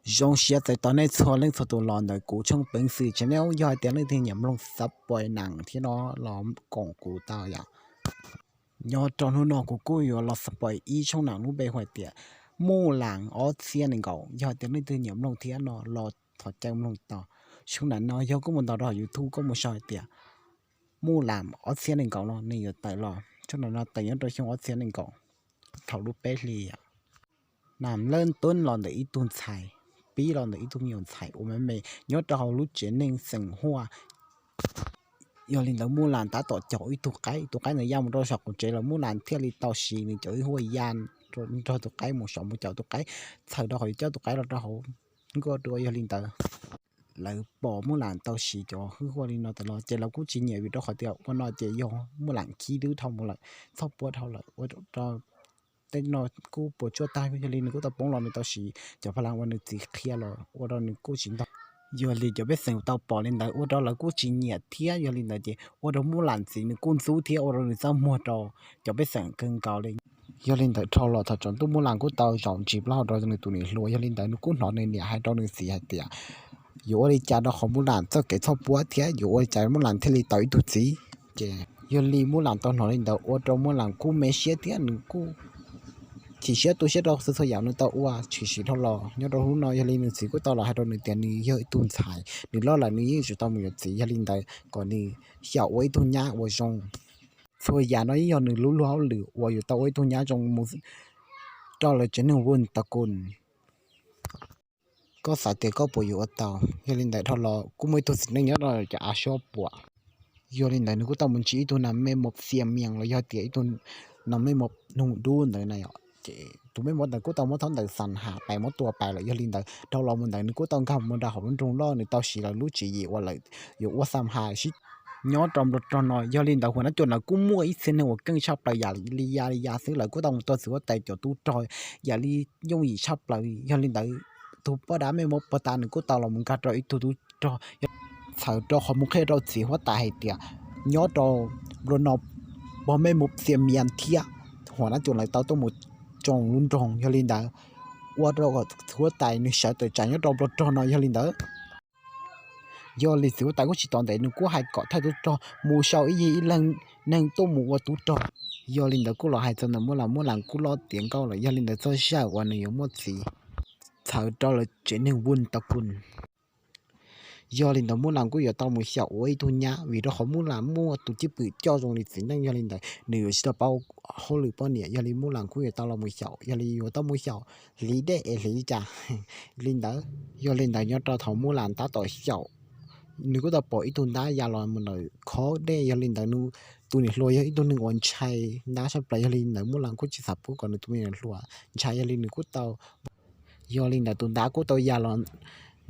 Zoo siab txais tos nej txhua leej txhua tus los ntawm kuv tshooj Peev Xwm channel. Yog hais tias leej twg nyiam mloog xab pais nees thiab no los koom kuv tau yom. Nyob rau hnub no kuv kuj yuav los xab pais ib tshooj nees lub npe hu hais tias Muj Las ob txhiab nees nkaum. Yog hais tias leej twg nyiam mloog thiab no los thov caw mloog tau. Tshooj nees no yog koj mus ntaus rau hauv YouTube koj mus sau hais tias Muj Las ob txhiab nees nkaum no nws yuav tawm los. Tshooj nees no tawm nyob rau xyoo ob txhiab nees nkaum thaum lub peb hlis. Nas lej tub los ntawm ib tug ntxhais, pib los ntawm ib tug me nyuam ntxhais uas me me nyob rau hauv lub tsev neeg xeem huaj. Yog li ntawd Muj Las tab tom caum ib tug qaib, tus qaib ntawd ya mus rau saum qaum tsev lawm, Muj Las thiaj li tau siv nws cov hwj huaj ya nrog tus qaib mus saum mus caum tus qaib, txhawm rau qhov yuav coj tus qaib los rau hauv nkoj dua. Yog li ntawd lawv pom Muj Las tau siv cov hwj huaj li no tawm los ces lawv kuj tsis nyiam vim rau qhov tias ua no ces yog Muj Las khib dwb dhau mus lawm, txhoj puab dhau lawm ua rau tej no kuj puas tsuaj tag. Yog li nws kuj tau poob los nws tau siv cov pha las uas nws txiv qhia los ua rau nws kuj tsis ntog. Yog li cov pej xeem tau pom li ntawd ua rau lawv kuj tsis nyiam thiab. Yog li ntawd ces ua rau Muj Las txiv nws kuj ntxub thiab ua rau nws txaj muag rau cov pej xeem kawg nkaus li. Yog li ntawd dhau los thaum tsaus ntuj Muj Las kuj tau zaum ntsis plaub hau rau nws tus niam hluas. Yog li ntawd nws kuj hnov nws niam hais rau nws txiv hais tias yuav ua li cas rau qhov Muj Las txoj kev txhoj puab thiab yuav ua li cas Muj Las thiaj li tau ib tug txiv. Ces yog li Muj Las tau hnov li ntawd ua rau Muj Las kuj me siab thiab nws kuj chim siab tu siab rau txhua txhua yam nws tau ua tshwm sim dhau los. Nyob rau hnub no yog li nws txiv kuj tau los hais rau nws tias nws yog ib tug ntxhais, nws loj lawm nws yeej tsis tau mus yuav txiv. Yog li ntawd kom nws xyaum ua ib tug nyab uas zoo. Txhua yam no yeej yog nws lub luag hauj lwm uas yuav tau ua ib tug nyab zoo mus rau lawv tsev neeg Vus Tav Kus. Koj xav tias koj puas yuav ua tau? Yog li ntawd dhau los kuj muaj ib tug txiv neej nyob rau cov av suab puam. Yog li ntawd nws kuj tau mus ntsib ib tug nas mej mos xiam mias los yog tias ib tug nas mej mos nug dub ntawd na yom. Ces tus mej mos ntawd kuj tau muab thaub ntawd xas has pais muab tua pais lawm. Yog li ntawd dhau los mus ntawd nws kuj tau nkag mus rau hauv lub nroog loj, nws tau siv lawv lub tswv yim uas lawv yuav ua xas has sib nyob rau nplo rog no. Yog li ntawd huas nab cuam lawv kuj muaj ib txhia neeg uas keej tshaj plaws yam li ya li ya xwb, lawv kuj tau mus tua txiv huab tais cov tub rog yam li yooj yim tshaj plaws. Yog li ntawd tus poj dab mej mos puag ta nws kuj tau los mus nkag rau ib tug tub rog, txhawm rau qhov mus qhia rau txiv huab tais hais tias nyob rau nplo no pog mej mos xiam mias thiab huas nab cuam lawv tau tuaj mus tsoo lub nroog. Yog li ntawd ua rau txiv huab tais nws sawv tawm tsam nyob rau nplo rog no. Yog li ntawd, yog li txiv huab tais kuj tsis tos ntev nws kuj hais kom thawj tub rog mus sau ib yig ib leeg neeg tuaj mus ua tub rog. Yog li ntawd kuj los hais txog ntawm Muaj Las, Muaj Las kuj loj tiav nkauj lawm. Yog li ntawd txog sij hawm uas nws yuav muaj txiv, txhawm rau lawv tsev neeg Vus Tav Kus. Yog li ntawd Muaj Las kuj yuav tau mus xyaum ua ib tug nyab vim rau qhov Muaj Las muaj tus cwj pwm coj zoo li txiv neej. Yog li ntawd nws yuav tsis tau paub hauj lwm poj niam. Yog li Muaj Las kuj yuav tau los mus xyaum, yog li yuav tau mus xyaum hliv dej es hliv li cas li ntawd. Yog li ntawd nyob rau thaum Muaj Las tab tom xyaum, nws kuj tau pom ib tug ntab ya los mus ntawm khob dej. Yog li ntawd nws tus niam hluas yog ib tug neeg uas ntshai ntab tshaj plaws. Yog li ntawd Muaj Las kuj tsis xav pub kom nws tus me niam hluas ntshai, yog li nws kuj tau, yog li ntawd tus ntab kuj tau ya los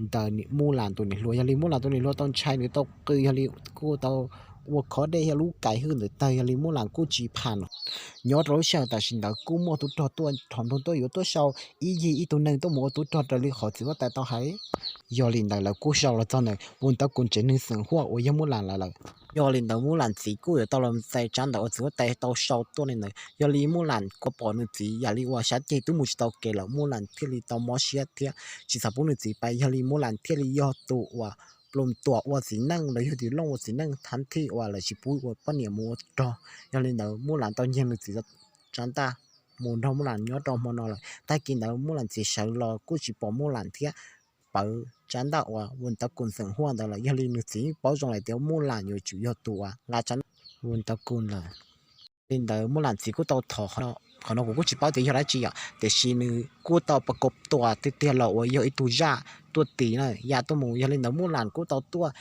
ntawm Muaj Las tus niam hluas. Yog li Muaj Las tus niam hluas tau ntshai nws tau qw, yog li kuj tau ua khob dej yog lub kais hwj ntawd tawg. Yog li Muaj Las kuj tsis pham no. Nyob rau lub sij hawm tam sim ntawd kuj muaj tub rog tuaj rhov nroog tuaj yuav tuaj sau ib yig ib tug neeg tuaj mus ua tub rog raws li qhov txiv huab tais tau hais. Yog li ntawd lawv kuj sau los txog ntawm Vus Tav Kus tsev neeg xeem huaj uas yog Muaj Las lawv lawm. Yog li ntawd Muaj Las txiv kuj yuav tau los txais tsab ntawv uas txiv huab tais tau sau tuaj li ntawd. Yog li Muaj Las kuj pom nws txiv yam li uas sab ceg twb mus tsis tau kev lawm, Muaj Las thiaj li tau mob siab thiab tsis xav pub nws txiv pais. Yog li Muaj Las thiaj li yog tus uas pluas tuam ua txiv neej los yog tus looj ua txiv neej thab thij uas lawv tsis pub ua poj niam mus ua rog. Yog li ntawd Muaj Las tau nyiag nws txiv tsab ntaj mus nrog Muaj Las nyob rau hmo no lawm. Tag kis ntawd Muaj Las txiv sawv los kuj tsis pom Muaj Las thiab pawv tsab ntaj uas Vus Tav Kus xeem huaj ntawd lawm. Yog li nws txiv paub zoo lawm tias Muaj Las yuav tsum yog tus uas nqa tsab ntaj Vus Tav Kus lawm. Li ntawd Muaj Las txiv kuj tau thov qhov no, kuv kuj tsis paub tias yog dab tsi yom, tiam sis nws kuj tau pas kos tuas tiag tiag los uas yog ib tug zaj tuaj tis na ya tuaj mus. Yog li ntawd Muaj Las kuj tau tuaj,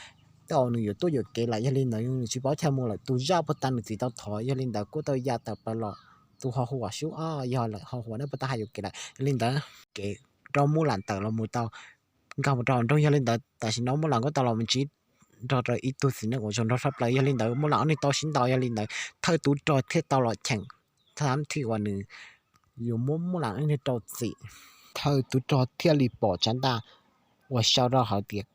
tau nws yuav tuaj yuam kev lawm. Yog li ntawd nws tsis paub chaw mus lawm, tus zaj puag ta nws txiv tau thov. Yog li ntawd kuj tau ya tawm plaws los, tus ho huas sub o yog lawm, ho huas nej puag ta hais yuam kev lawm. Yog li ntawd kev rau Muaj Las tawm los mus tau nkag mus rau hauv nroog. Yog li ntawd tam sim no Muaj Las kuj tau los mus ntsib nrog rau ib tug txiv neej uas zoo nraug tshaj plaws. Yog li ntawd Muaj Las ob neeg tau sib ntaus, yog li ntawd thawj tub rog thiaj tau los cheem thab thij uas nws yuav muab Muaj Las ob neeg rau txim. Thawj tub rog thiaj li pom tsab ntaj uas sau rau hauv tias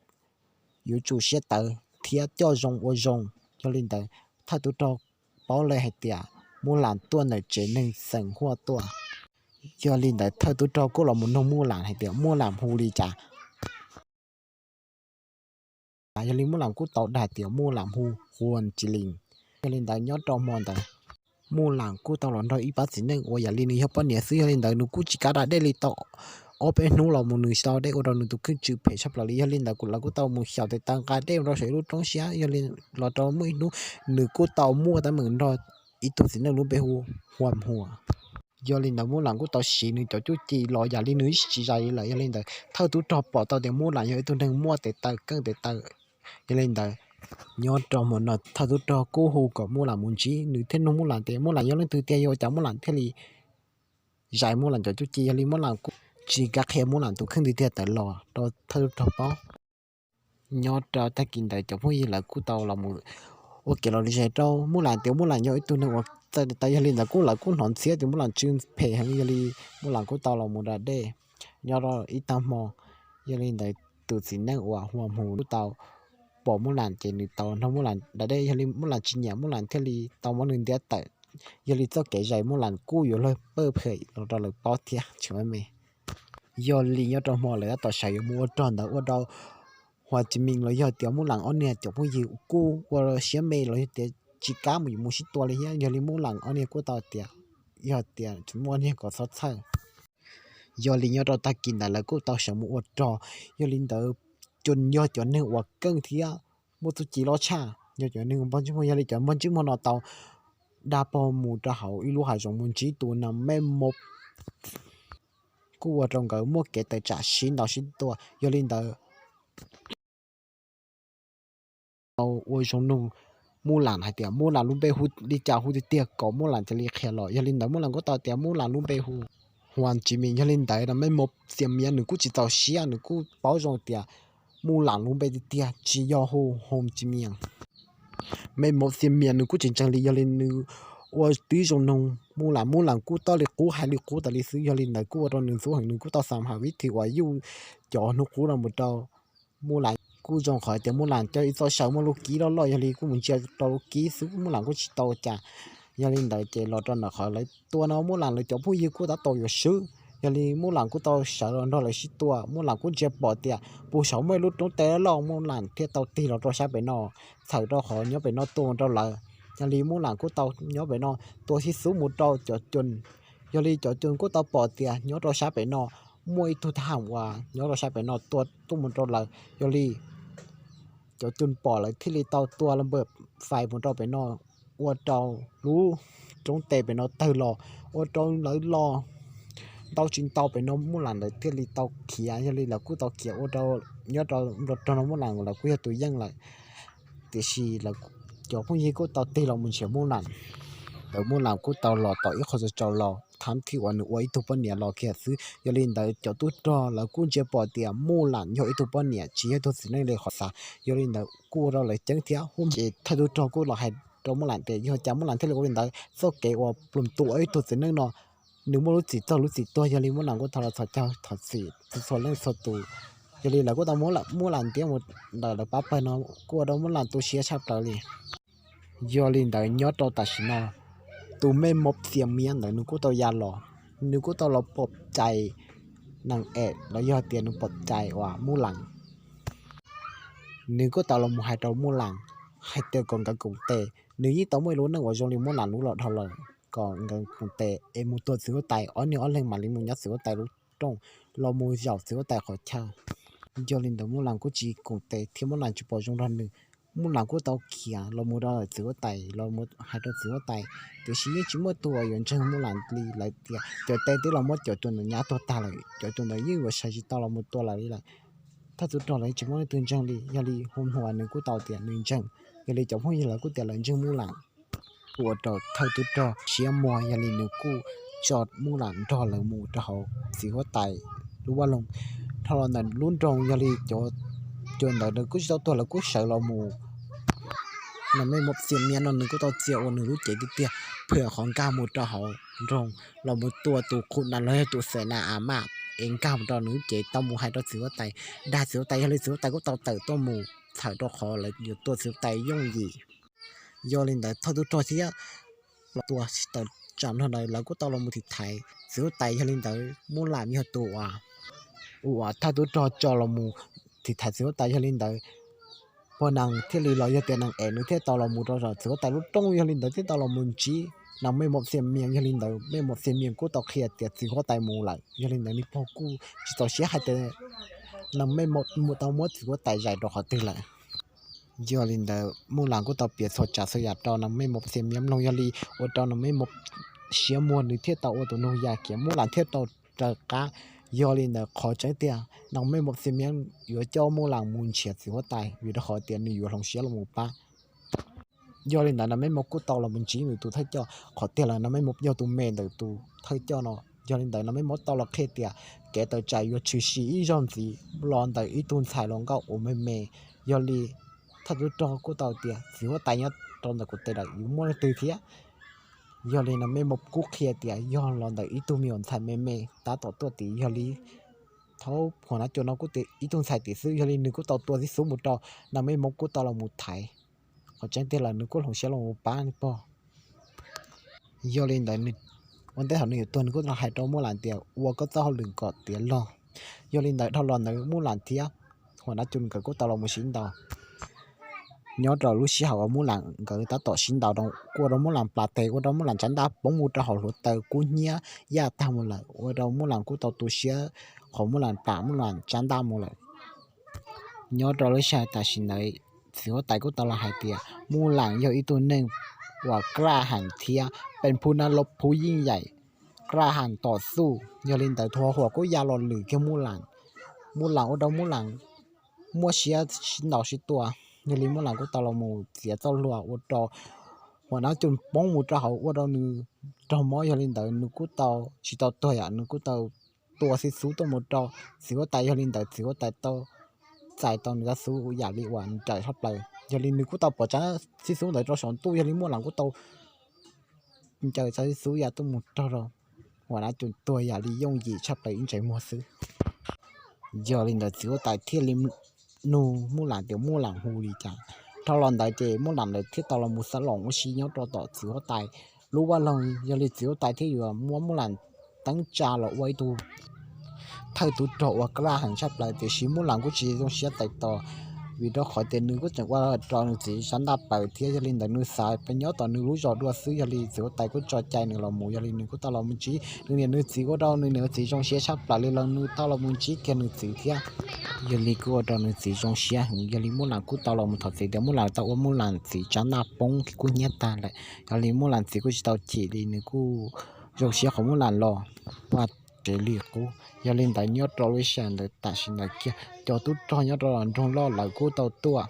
yuav tsum siab tawv thiab coj zoo ua zoo. Yog li ntawd thawj tub rog paub lawm hais tias Muaj Las tuaj ntawm tsev neeg xeem huaj tuaj. Yog li ntawd thawj tub rog kuj los mus nug Muj Lam hais tias Muj Lam hu li cas. Yog li Muj Lam kuj tau dag tias Muj Lam hu Huas Tsis Lis. Yog li ntawd nyob rau hmo ntawd Muj Lam kuj tau los nrog ib pab txiv neej uas yam li nws yog poj niam xwb, yog li ntawd nws kuj tsis kam da dej li tau ob peb hnub los mus nws tsis tau da dej ua rau nws tus kheej tsw phem tshaj plaws li. Yog li ntawd lawv kuj tau mus xyaum tes taw nqa dej rau saum ib lub roob siab, yog li los rau muaj ib hnub nws kuj tau muaj teeb meem nrog ib tug txiv neej lub npe hu Huas Huas. Yog li ntawd Muj Lam kuj tau siv nws cov cuj ci los yam li nws tsis zais li lawm. Yog li ntawd thawj tub rog pom tau tias Muj Lam yog ib tug neeg muaj tes taw keej tes taw. Yog li ntawd nyob rau hmo no thawj tub rog kuj hu kom Muj Lam mus ntsib nws thiab nug Muj Lam tias Muj Lam yog leej twg tiag, yog ua cas Muj Lam thiaj li zais Muj Lam cov cuj ci. Yog li Muj Lam kuj tsis kam qhia Muj Lam tus kheej tiag tiag tawm los rau thawj tub rog paub. Nyob rau tag kis ntawd cov phooj ywg lawv kuj tau los mus ua kev los zes rau Muj Lam tias Muj Lam yog ib tug neeg uas txawj tes taw. Yog li ntawd kuj lawv kuj hnov ntxhiab tias Muj Lam tsw phem heev, yog li Muj Lam kuj tau los mus da dej nyob rau ib tag hmo. Yog li ntawd tus txiv neej uas Huas Huas kuj tau pom Muj Lam ces nws tau nrog Muj Lam da dej. Yog li Muj Lam tsis nyiam, Muj Lam thiaj li tau muab nws ntiab tawm. Yog li txoj kev zais Muj Lam kuj yuav luag pawj phem los rau lawv paub thiab tsis me. Yog li nyob rau hmo lawv tab tom sawv yuav mus ua rog ntawd ua rau Huas Tsis Mis los yog tias Muj Lam ob niag cov phooj ywg kuj ua siab me los yog tias tsis kam mus yuav mus sib tua li thiab. Yog li Muj Lam ob niag kuj tau tias yog tias tsis muaj niag kom txhob txhawj. Yog li nyob rau tag kis ntawd lawv kuj tau sawv mus ua rog. Yog li ntawd cov yog cov neeg uas keej thiab muaj txuj ci loj tshaj, yog cov neeg npog ntsej muag. Yog li cov npog ntsej muag no tau da pog mus rau hauv ib lub hav zoov mus ntsib tus nas mej mo kuj ua rau nkawd muaj kev tawm tsam sib ntaus sib tua. Yog li ntawd tau ua zoo nug Muj Lam hais tias Muj Lam lub npe hu li cas hu tiag tiag kom Muj Lam cia li qhia los. Yog li ntawd Muj Lam kuj tau tias Muj Lam lub npe hu Huas Tsis Mis. Yog li ntawd nas mej mo Xias Mias nws kuj tsis txaus siab, nws kuj paub zoo tias Muj Lam lub npe tiag tiag tsis yog hu Huas Tsis Mis. Mej mo Xias Mias nws kuj tsis ntseeg li, yog li nws ua tib zoo nug Muj Lam, Muj Lam kuj tau li qub hais li qub tas li xwb. Yog li ntawd kuj ua rau nws ntxub heev, nws kuj tau xam hais vib thim uas yuj cov hnub qub no mus rau Muj Lam. Kuj zoo qhov tias Muj Lam coj ib txoj saw muaj lub kib loj loj, yog li kuj mus ntsia rau lub kib xwb, Muj Lam kuj tsis tau cas. Yog li ntawd ces los rau ntawm qhov lawv tua no Muj Lam lawv cov phooj ywg kuj tab tom yuav swb. Yog li Muj Lam kuj tau sawv los nrog lawv sib tua. Muj Lam kuj ntsia pom tias puag saum muaj ib lub roob teb loj, Muj Lam thiaj tau tig los rau sab pem no, txhawm rau qhov nyob pem no tua mus rau lawv. Yog li Muj Lam kuj tau nyob pem no tua xib xub mus rau cov cun. Yog li cov cun kuj tau pom tias nyob rau sab pem no muaj ib tug thab ham uas nyob rau sab pem no tua tuaj mus rau lawv. Yog li cov cun pom lawv thiaj li tau tua lawv npawm fais mus rau pem no, ua rau lub roob teb pem no tawg los, ua rau lawv los ntau tsis ntau pem no Muj Lam lawv thiaj li tau khiav. Yog li lawv kuj tau khiav ua rau nyob rau nrog no Muj Lam lawv kuj yog tus yeej lawm. Tiam sis cov phooj ywg kuj tau tig los mus nrhiav Muj Lam. Ntawd Muj Lam kuj tau los tom ib qho tsaus tsaus los thab thim uas nws ua ib tug poj niam los kiag xwb. Yog li ntawd cov tub rog lawv kuj ntsia pom tias Muj Lam yog ib tug poj niam tsis yog ib tug txiv neej li qhov xav. Yog li ntawd kuj ua rau lawv ceeb thiab hu ces thawj tub rog kuj los hais rau Muj Lam tias yog cas Muj Lam thiaj li ua li ntawd, txoj kev uas plum tua ib tug txiv neej no nws muaj lub txim txog lub txim tuag. Yog li Muj Lam kuj tau los thov caw thov txim txhua leej txhua tus. Yog li lawv kuj tau muab Muj Lam ntiab mus ntawm lawv pab pawg no kuj ua rau Muj Lam tu siab tshaj plaws li. Yog li ntawd nyob rau tam sim no tus mej mob Xias Mias ntawd nws kuj tau ya los, nws kuj tau los pom cai nees es los yog tias nws pom cai uas Muj Lam. Nws kuj tau los mus hais rau Muj Lam hais tias kom nkawd koom tes, nws yeej tau muaj ib lub neej uas zoo li Muj Lam lub los dhau lawm, kom nkawd koom tes es mus tua txiv huab tais, ob niag ob leeg mam li mus nyob txiv huab tais lub rooj los mus zaum txiv huab tais qhov chaw. Yog li ntawd Muj Lam kuj tsis koom tes thiab Muj Lam tsis pom zoo nrog nws. Muj Lam kuj tau khiav los mus rau txiv huab tais los mus hais rau txiv huab tais, tiam sis yeej tsis muaj tus uas yuav ntseeg Muj Lam li. Lawv tias cov tes twb los muab cov cua ntawd nyab tuag tag lawm, cov cua ntawd yeej yuav sawv tsis tau los mus tua lawm li lawm. Thawj tub rog lawv yeej tsis muaj leej twg ntseeg li, yog li Huas Huas nws kuj tau tias nws ntseeg. Yog li cov phooj ywg lawv kuj tias lawv ntseeg Muj Lam, ua rau thawj tub rog siab muag, yog li nws kuj tso Muj Lam nrog lawv mus rau hauv txiv huab tais lub vaj loog. Dhau los ntawm lub nroog, yog li cov cua ntawd nws kuj tsis tau tuag, lawv kuj sawv los mus. Nees mej mob Xias Mias no nws kuj tau txia ua nws lub cev tiag tiag, phwam qhov nkag mus rau hauv nroog los mus tua tus qhum nas los yog tus xeem nas a maj es nkag mus rau nws lub cev, tau mus hais rau txiv huab tais, dag txiv huab tais, yog li txiv huab tais kuj tau tawm tuaj mus txhawm rau qhov lawv yuav tua txiv huab tais yooj yim. Yog li ntawd thawj tub rog thiab los tua tsis tau tsam no ntawd lawv kuj tau los mus thim thaiv txiv huab tais. Yog li ntawd Mub Lam yog tus uas, uas thawj tub rog tso los mus thim thaiv txiv huab tais. Yog li ntawd pog nees thiaj li los, yog tias nees ev nws thiaj tau los mus rau zos txiv huab tais lub rooj. Yog li ntawd thiaj tau los mus ntsib nees mej mom Xia Mias. Yog li ntawd mej mom Xia Mias kuj tau qhia tias txiv huab tais mus lawm. Yog li ntawd nws pog kuj tsis txaus siab hais tias nees mej mom mus tau muab txiv huab tais zais rau qhov twg lawm. Yog li ntawd Mub Lam kuj tau piav txhua tsav txhua yam rau nees mej mom Xia Mias mloog. Yog li ua rau nees mej mom siab muag, nws thiaj tau ua tus noog ya kiag, Mub Lam thiaj tau raws qab. Yog li ntawd qhov tseeb tiag nees mej mom Xia Mias yuav coj Mub Lam mus nrhiav txiv huab tais vim rau qhov tias nws yuav hloov siab los mus pab. Yog li ntawd nees mej mom kuj tau los mus ntsib nws tus thawj coj. Qhov tiag los nees mej mom yog tus me ntawm tus thawj coj no. Yog li ntawd nees mej mom tau los qhia tias kev tawm tsam yuav tshwm sim ib zaug ntxiv los ntawm ib tug ntxhais hluas nkauj uas me me. Yog li thawj tub rog kuj tau tias txiv huab tais nyob rau ntawm kuv tes lawm yuav muaj leej twg thiab. Yog li nees mej mom kuj qhia tias yog los ntawm ib tug me nyuam ntxhais me me tab tom tuaj tim. Yog li thaum huam nab cua no kuj tias ib tug ntxhais tim xwb. Yog li nws kuj tau tua xib xub mus rau, nees mej mom kuj tau los mus thaiv. Qhov tseeb tiag los nws kuj hloov siab los mus pab nws pog. Yog li ntawd ua ntej thaum nws yuav tuag nws kuj los hais rau Mub Lam tias ua koj txoj hauj lwm kom tiav log. Yog li ntawd dhau los ntawd Mub Lam thiab huam nab cua nkawd kuj tau los mus sib ntaus. Nyob rau lub sij hawm uas Mub Lam nkawd tab tom sib ntaus, kuj ua rau Mub Lam plam tes, ua rau Mub Lam tsab ntaj poob mus rau hauv hluav taws kub hnyiab yaj tag mus lawm, ua rau Mub Lam kuj tau tu siab qhov Mub Lam plam Mub Lam tsab ntaj mus lawm. Nyob rau lub sij hawm tam sim ntawd txiv huab tais kuj tau los hais tias Mub Lam yog ib tug neeg uas klaj heev thiab pes phub nab lub phub yeej yaim, klaj heev tom xuj. Yog li ntawd tus huam kuj ya los lwm kiag Mub Lam. Mub Lam ua rau Mub Lam muaj siab sib ntaus sib tua. Yog li Mub Lam kuj tau los mus txiav txoj hlua ua rau huam nab cua poob mus rau hauv ua rau nws raug mob. Yog li ntawd nws kuj tau tsis tau tuag yam nws kuj tau tua xib xub tuaj mus rau txiv huab tais. Yog li ntawd txiv huab tais tau txais tau nws cov xub yam li uas nws raws tshaj plaws. Yog li nws kuj tau pov tsab xib xub ntawd rau saum ntuj. Yog li Mub Lam kuj tau ncaws tsab xib xub ya tuaj mus raug rau huam nab cua tuag yam li yooj yim tshaj plaws ib ntsais muag xwb. Yog li ntawd txiv huab tais thiaj li nug Mub Lam tias Mub Lam hu li cas. Dhau los ntawd ces Mub Lam lawv thiaj tau los mus xav los ua si nyob rau tom txiv huab tais lub vaj loog. Yog li txiv huab tais thiaj yuav muab Mub Lam teeb tsa los ua ib tug thawj tub rog uas klaj heev tshaj plaws, tiam sis Mub Lam kuj tsis zoo siab txais tos, vim rau qhov tias nws kuj tseem ua rau nws txiv tsab ntaj paws thiab. Yog li ntawd nws xav pes nyob tom nws lub zos dua xwb. Yog li txiv huab tais kuj tso cai nws los mus. Yog li nws kuj tau los mus ntsib nws niam nws txiv, ua rau nws niam nws txiv zoo siab tshaj plaws li los nws tau los mus ntsib kiag nws txiv thiab. Yog li kuj ua rau nws txiv zoo siab heev. Yog li Mub Lam kuj tau los mus thov txim tias Mub Lam tau ua Mub Lam txiv tsab ntaj poob kub hnyiab tag lawm. Yog li Mub Lam txiv kuj tsis tau chim li, nws kuj zoo siab qhov Mub Lam los vaj tsev li qub. Yog li ntawd nyob rau lub sij hawm ntawd tam sim ntawd kiag cov tub rog nyob rau nroog loj lawv kuj tau tuaj.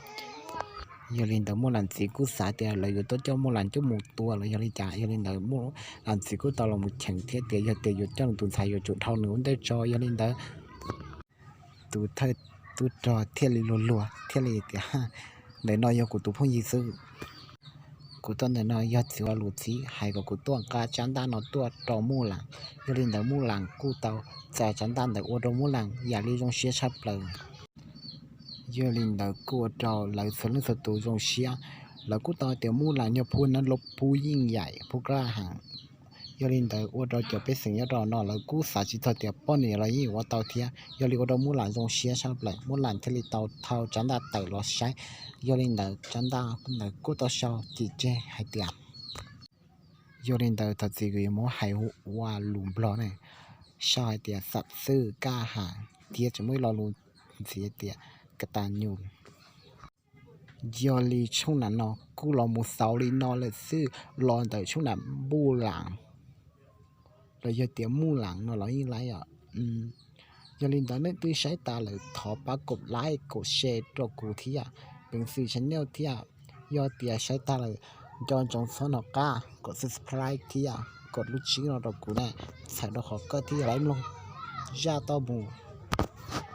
Yog li ntawd Mub Lam txiv kuj xav tias lawv yuav tuaj coj Mub Lam coj mus tua los yog li cas. Yog li ntawd Mub Lam txiv kuj tau los mus cheem thiab tias yog tias yuav coj nws tus ntxhais yuav tsum dhau nws ua ntej tso. Yog li ntawd tus thawj tub rog thiaj li luag luag thiaj li tias, ntawm no yog kuv tus phooj ywg xwb. Kuv tuaj ntawm no yog txiv ua lus txib hais kom kuv tuaj nqa tsab ntaj no tuaj rau Mub Lam. Yog li ntawd Mub Lam kuj tau txais tsab ntaj ntawd ua rau Mub Lam yam li zoo siab tshaj plaws. Yog li ntawd kuj ua rau lawv txhua leej txhua tus zoo siab. Lawv kuj tau tias Mub Lam yog phub nab lub phub yeej yaim phub klaj heev. Yog li ntawd ua rau cov pej xeem nyob rau no lawv kuj xav tsis txog tias poj niam los yeej yuav ua tau thiab. Yog li ua rau Mub Lam zoo siab tshaj plaws, Mub Lam thiaj li tau thau tsab ntaj tawm los saib. Yog li ntawd tsab ntaj ntawd kuj tau sau cim tseg hais tias, yog li ntawd thov txim kuv yuav muab hais ua lus Nplog ne, sau hais tias xam xwj kaj ham thiab tseem muaj ib lo lus ntxiv tias ka tas nyus. Yog li tshooj nam no kuj los mus xaus li no lawm xwb, los ntawm tshooj nam Npuj Lam los yog tias Muj Lam no los yeej laib os. Yog li ntawd nej twb saib tas lawm thov pab kom like kom share rau kuv thiab, peev xwm channel thiab. Yog tias saib tas lawm nco ntsoov txhob hnov qab kom subscribe thiab kom lub tswb no rau kuv na, txhawm rau qhov koj thiaj li mloog zaj tau mus.